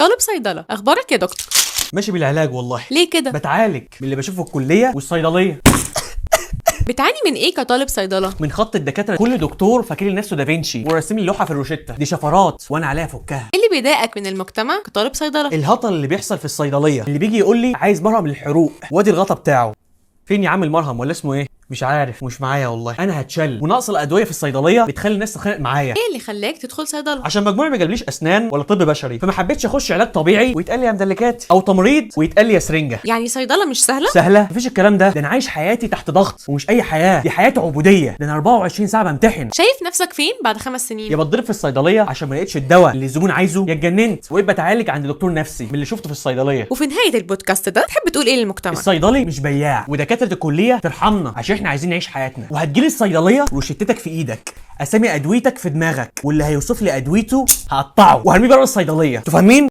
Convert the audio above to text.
طالب صيدلة، أخبارك يا دكتور؟ ماشي بالعلاج والله. ليه كده؟ بتعالج من اللي بشوفه في الكلية والصيدليه. بتعاني من ايه كطالب صيدلة؟ من خط الدكاتره، كل دكتور فاكر نفسه دافنشي وراسم لي لوحة في الروشته، دي شفرات وانا عليها فكها. ايه اللي بيضايقك من المجتمع كطالب صيدلة؟ الهطل اللي بيحصل في الصيدلية، اللي بيجي يقول لي عايز مرهم للحروق وادي الغطا بتاعه فين يا عم المرهم ولا اسمه ايه مش عارف، مش معايا والله، انا هتشل. ونقص الادوية في الصيدلية بتخلي الناس تتخانق معايا. ايه اللي خلاك تدخل صيدلة؟ عشان مجموعي ما جابليش اسنان ولا طب بشري، فما حبيتش اخش علاج طبيعي ويتقال لي يا مدلكات، او تمريض ويتقال لي يا سرنجه. يعني صيدلة مش سهلة؟ سهلة؟ مفيش الكلام ده، ده انا عايش حياتي تحت ضغط، ومش اي حياة، دي حياة عبودية، ده انا 24 ساعة بمتحن. شايف نفسك فين بعد 5 سنين؟ يا بتضرب في الصيدلية عشان ما لقيتش الدواء اللي الزبون عايزه، يا اتجننت وبقيت بتعالج عند دكتور نفسي من اللي شفته في الصيدلية. وفي نهاية البودكاست ده تحب تقول ايه للمجتمع؟ الصيدلي مش بياع، ودكاترة الكلية ترحمنا عشان احنا عايزين نعيش حياتنا. وهتجيلي الصيدلية روشتتك في ايدك، اسامي ادويتك في دماغك، واللي هيوصف لي ادويته هقطعه وهرميه بره الصيدلية. انتوا فاهمين؟